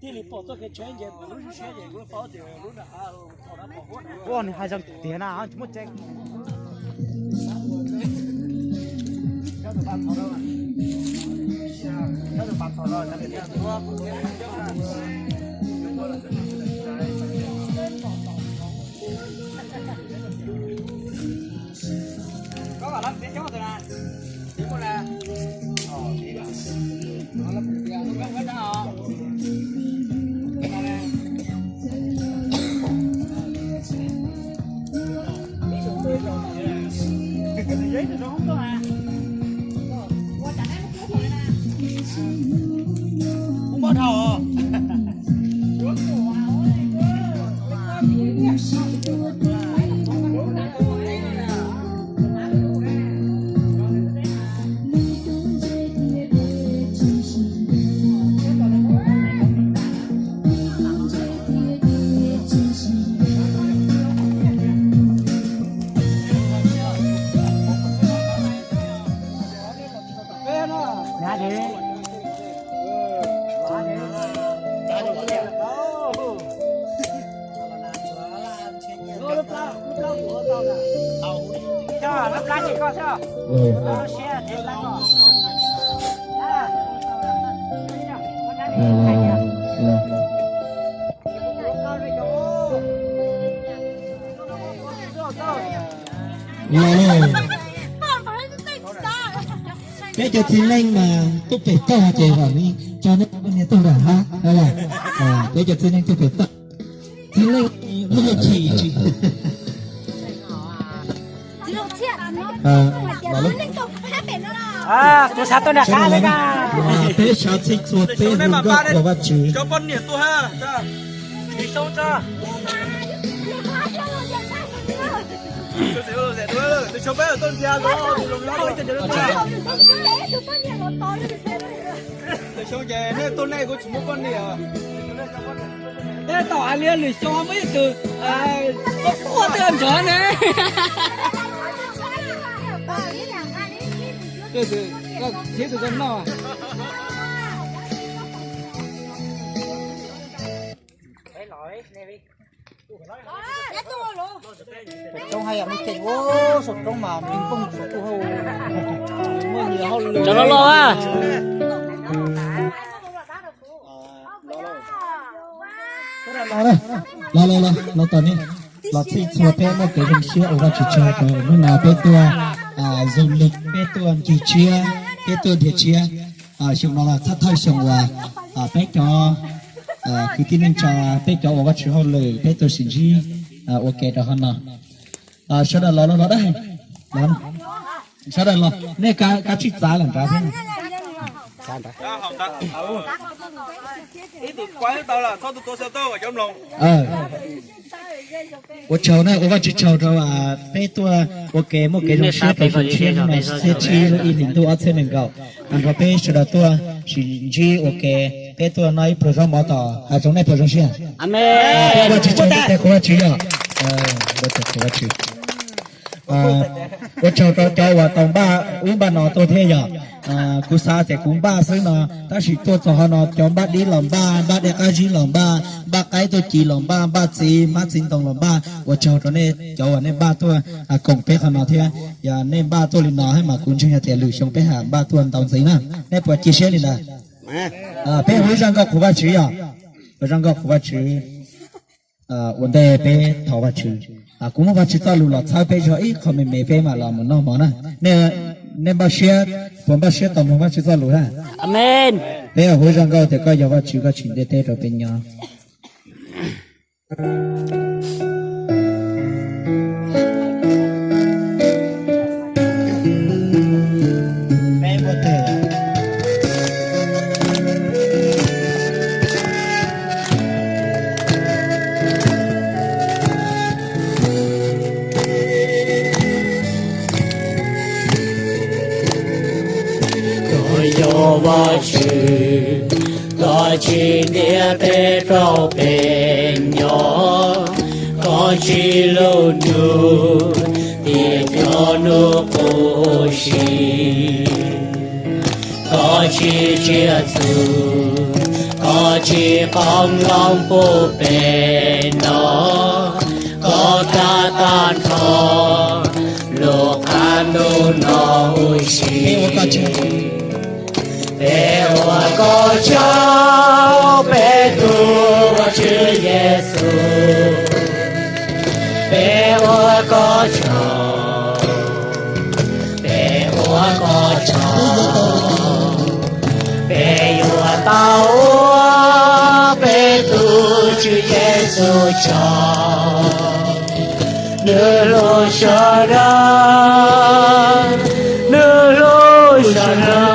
Thiaj li pom txoj kev tsheb nce lub siab ces kuv paub tias lub nram hav. Ua nws hais zoo tiag na, tsis muaj tseeb. Los lauj. Peb cov txiv neej mas tuaj pem toj ces vam li tso nej poj niam tuaj nram hav. Peb cov txiv neej tuaj pem toj. Txiv neej muaj chim. Kuv xav tuaj nram qab xwb na. Peb sawv txhij txhua peb hu nkauj ua Vajtswv. Lwm xyoo ces nej tuaj nej kuj tsis muaj poj niam. Tej thaum hais li lwm xyoo muaj ib tug tuaj quaj tej nrov ne. Siv tus koj noj. Saum roob haj yam muaj kev ua, saum roob mas pheej poob saum kuj hauj. Muaj nyias hauj lwm. Los los los los los tom nej. Los txhij txhua peb muaj kev zoo siab ua Vajtswv tsaug rau hnub no peb tuaj du lịch, peb tuaj ncig tshiab, peb tuaj nrhiav tshiab. Xyoo no los thawj thawj xyoo uas peb cov kwv tij neej tsa, peb cov ua Vajtswv hauj lwm peb tuaj sib ntsib ua ke rau hauv no. Sawv daws los los los dab, sawv daws los, nej kav tsij txav los nrad thiab. Ua tsaug na, ua Vajtswv tsaug rau peb tuaj ua ke muaj kev zoo siab peb zoo siab hnub no xiab tsib lub ib hlis ntuj ob txhiab nees nkaum, nrog peb sawv daws tuaj sib ntsib ua ke, peb tuaj noj ib pluag zaub mov tom hav zoov, nej puas zoo siab? Peb ua Vajtswv tsaug, tes qhuas Vajtswv yom. Ua tsaug rau cov uas tau npaj ub npaj no tuaj thiab yom. Kuv xav tias kuv npaj xwb no, tab sis tuaj txog hauv no cov npaj dib los npaj, npaj dej qab zib los npaj, npaj qaib tuaj ci los npaj, npaj txiv hmab txiv ntoo los npaj. Ua tsaug rau nej cov uas nej npaj tuaj koom peb qhov no thiab. Yog nej npaj tuaj li no thiab mas kuv ntseeg hais tias lwm xyoo peb ham npaj tuaj ntau ntxiv na. Nej puas cia siab li ntawd? Peb ua ib zaj nkauj qhuas Vajtswv yom. Ua zaj nkauj qhuas Vajtswv ua ntej peb thov Vajtswv. Kuv muab Vajtswv txoj lus los txhawb peb zog ib qho me me peb mam los mus noj mov na. Nej npaj siab, puas npaj siab tos mloog Vajtswv txoj lus na? Peb ua ib zaj nkauj tias koj yog Vajtswv, koj tsim ntiaj teb rau peb nyob. Vajtswv, koj tsis ntiab peb rau pem nyob, koj tsis lub nug tias cov nug quas si. Koj tsis tsiaj txhu, koj tsis qoob loo puag pem no, koj kav tag nrho lub qab ntuj no huv si. Peb ua koj tsaug, peb tus Vajtswv Yexus. Peb ua koj tsaug, peb ua koj tsaug. Peb yuav tau ua peb tus Tswv Yexus tsaug. Nws hlub sawv daws, nws hlub sawv daws.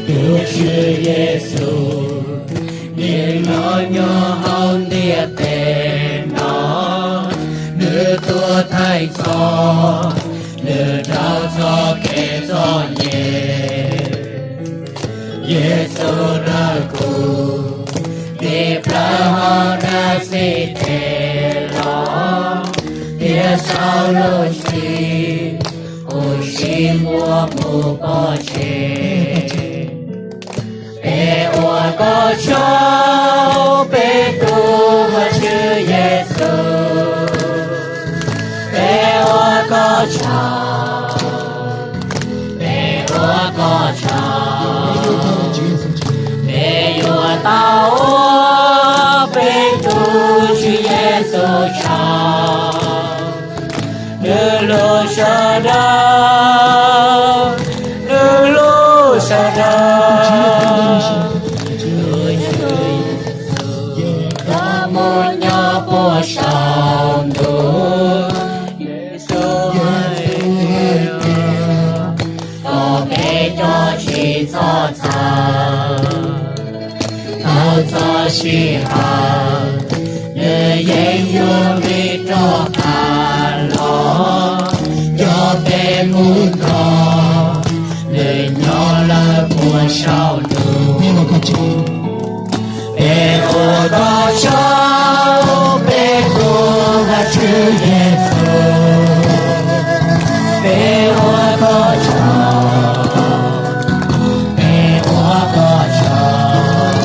Tus Tswv Yexus, nim no nyob hauv ntiaj teb no, nws tuag thaij txoj, nws rau txoj kev txom nyem. Yexus dawb huv, nws plawv hauv dab xib teg los, thiab sau lub ntsig huv si muab mus pov tseg. Peb ua koj tsaug, peb tus Vajtswv Yexus. Peb ua koj tsaug, peb ua koj tsaug. Peb yuav tau ua peb tus Tswv Yexus tsaug. Nws hlub sawv daws, nws hlub sawv daws. Tus Tswv Yexus, koj mus nyob puag saum ntuj. Yexus hais tias, kom peb cov tsis txhob txhawj, tau txog sij hawm, nws yeej yuav nqis rov qab los coj peb mus nrog nws nyob lawm puag saum ntuj. Peb ua koj tsaug, peb tus Vajtswv Yexus. Peb ua koj tsaug, peb ua koj tsaug.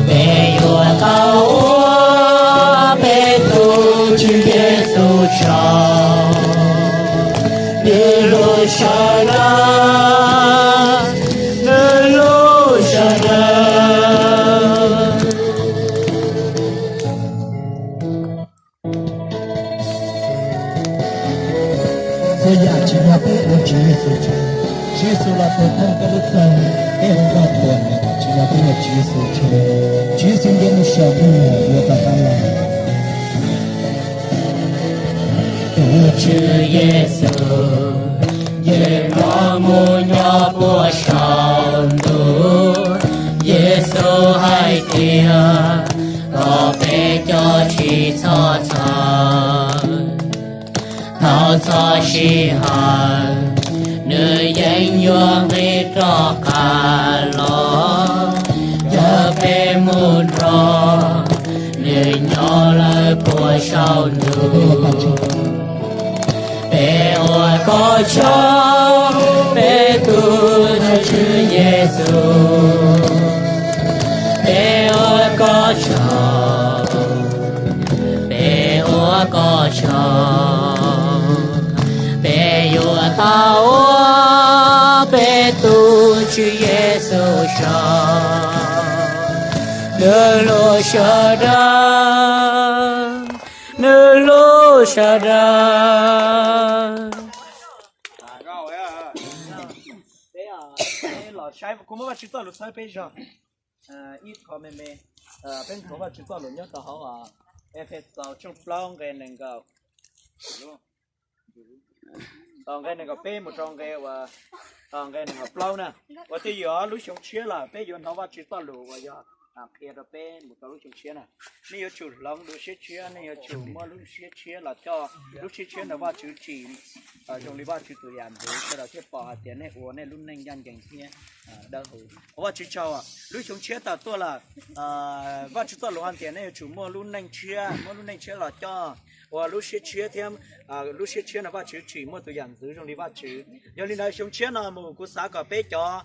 Peb yuav tau ua peb tus Tswv Yexus tsaug. Nws hlub sawv daws, nws hlub sawv daws. Txhua yam tsim nyog peb ua Tswv Yexus tsaug. Tswv Yexus los tus thooj peb lub txaj, peb hu nkauj thuam nws, tsim nyog peb ua Tswv Yexus tsaug. Tswv Yexus nce mus saum ntuj yuav rov qab los. Tus Tswv Yexus, nce los mus nyob puag saum ntuj. Yexus hais tias, kom peb cov tsis txhob txhawj, tau txog sij hawm, nws yeej yuav nqis rov qab los coj peb mus nrog nws nyob lawm puag saum ntuj. Peb ua koj tsaug, peb tus Tswv Yexus. Peb ua koj tsaug, peb ua koj tsaug. Peb yuav tau ua peb tus Tswv Yexus tsaug. Nws hlub sawv daws, nws hlub sawv daws. Peb los saib kuv muab Vajtswv txoj lus txhawb peb zog ib qho me me. Peb nthuav Vajtswv txoj lus nyob rau hauv Efexus tshooj plaub nqe nees nkaum, nqe nees nkaum peb mus rau nqe, nqe nees nkaum plaub na. Ua ntej yuav lub xyoo tshiab lawm peb yuav hnov Vajtswv txoj lus uas yog qhia rau peb mus rau lub xyoo tshiab na. Nej yuav tsum hloov dua siab tshiab, nej yuav tsum muaj lub siab tshiab los coj lub siab tshiab ntawm Vajtswv tsim zoo li Vajtswv tus yam ntxwv, sawv daws thiaj pom hais tias nej ua nej lub neej ncaj ncees thiab dawb huv. Ua Vajtswv tsaug, lub xyoo tshiab tawm tuaj lawm. Vajtswv txoj lus hais tias nej yuav tsum muaj lub neej tshiab, muaj lub neej tshiab los coj, ua lub siab tshiab thiab lub siab tshiab ntawm Vajtswv tsim muaj tus yam ntxwv zoo li Vajtswv. Yog li ntawd xyoo tshiab no mus kuv xav kom peb cov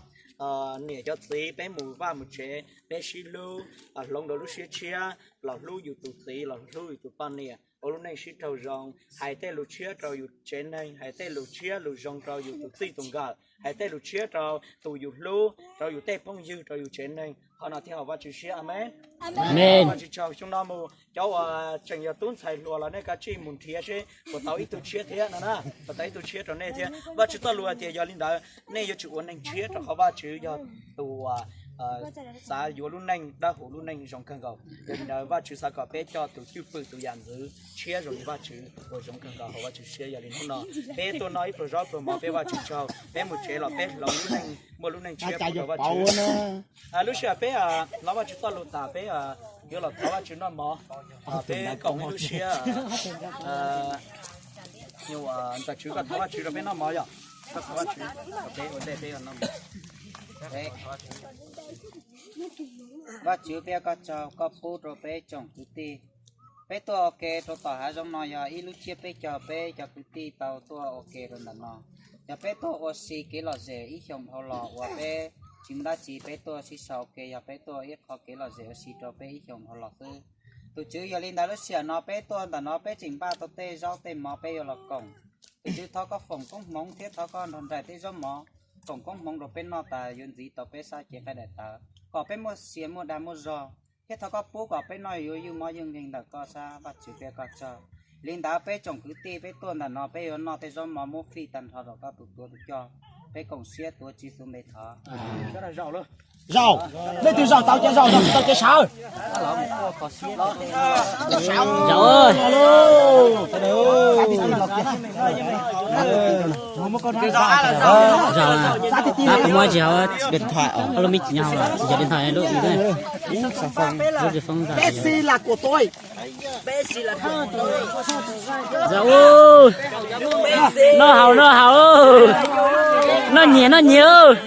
niam cov txiv peb mus vaj mus tsev peb sib hlub, hloov dua lub siab tshiab los hlub yus tus txiv los hlub yus tus poj niam, ua lub neej sib raug zoo, hais tej lus tshiab rau yus tsev neeg, hais tej lus tshiab lus zoo rau yus tus txij tus nkawm, hais tej lus tshiab rau tus yus hlub, rau yus tej phooj ywg, rau yus tsev neeg. Qhov no thiaj haum Vajtswv siab. Amees. Vajtswv tsaug, xyoo no mus cov uas tseem yog tub ntxhais hluas los nej kav tsij mus nrhiav seb puas tau ib tug tshiab thiab no na, puas tau ib tug tshiab rau nej thiab. Vajtswv txoj lus hais tias yog li ntawd nej yuav tsum ua neeg tshiab rau qhov Vajtswv yog tus uas xav yuav lub neej dawb huv lub neej zoo kawg nkaus. Yog li ntawd Vajtswv xav kom peb coj tus cwj pwm tus yam ntxwv tshiab zoo li Vajtswv ua zoo kawg nkaus haum Vajtswv siab. Yog li hnub no peb tuaj noj ib pluag zaub pluag mov peb Vajtswv tsaug, peb mus tsev los peb hloov lub neej, muaj lub neej tshiab pub rau Vajtswv. Lub sij hawm peb hnov Vajtswv txoj lus tas peb yuav los thov Vajtswv noj mov, peb koom ib lub siab, ntxawm Tswv koj thov Vajtswv rau peb noj mov yom, koj thov Vajtswv rau peb ua ntej peb yuav noj mov. Vaj Tswv, peb ua koj tsaug koj pub rau peb tsoom kwv tij, peb tuaj ua ke rau tom hav zoov no yog ib lub tsiab peb caug peb cov kwv tij tau tuaj ua ke rau ntawm no. Yog peb tuaj ua si kev lom zem ib xyoos dhau los uas peb tsis muaj dab tsi, peb tuaj sib sau ua ke yog peb tuaj ib qho kev lom zem ua si rau peb ib xyoos dhau los xwb. Tus Tswv, yog li ntawd lub sij hawm no peb tuaj ntawm no peb tseem npaj tau tej zaub tej mov peb yuav los koom. Tus Tswv, thov koj foom koob hmoov thiab thov koj nrog nraim tej zaub mov, foom koob hmoov rau peb noj tas yuav ntxiv tau peb sab cev nqaij daim tawv, kom peb muaj sia muaj dag muaj zog, thiab thov koj pub kom peb noj yuav ywj mob ywj nkeeg ntawm koj sab. Vaj Tswv, peb ua koj tsaug. Li ntawd peb tsoom kwv tij peb tuaj ntawm no peb yuav noj tej zaub mov muab fij tag nrho rau koj tus tuav tus coj, peb koom siab tuav Tswv Yexus npe thov. Zaum, leej twg zaum tau ces zaum, zaum tsis tau ces sawv. Zaum, kuv muab tsis hauv, lub me tsis nyob hauv, yog điện thoại lub, lub phone. Zaum, noj haus, noj haus, noj nyias, noj nyias.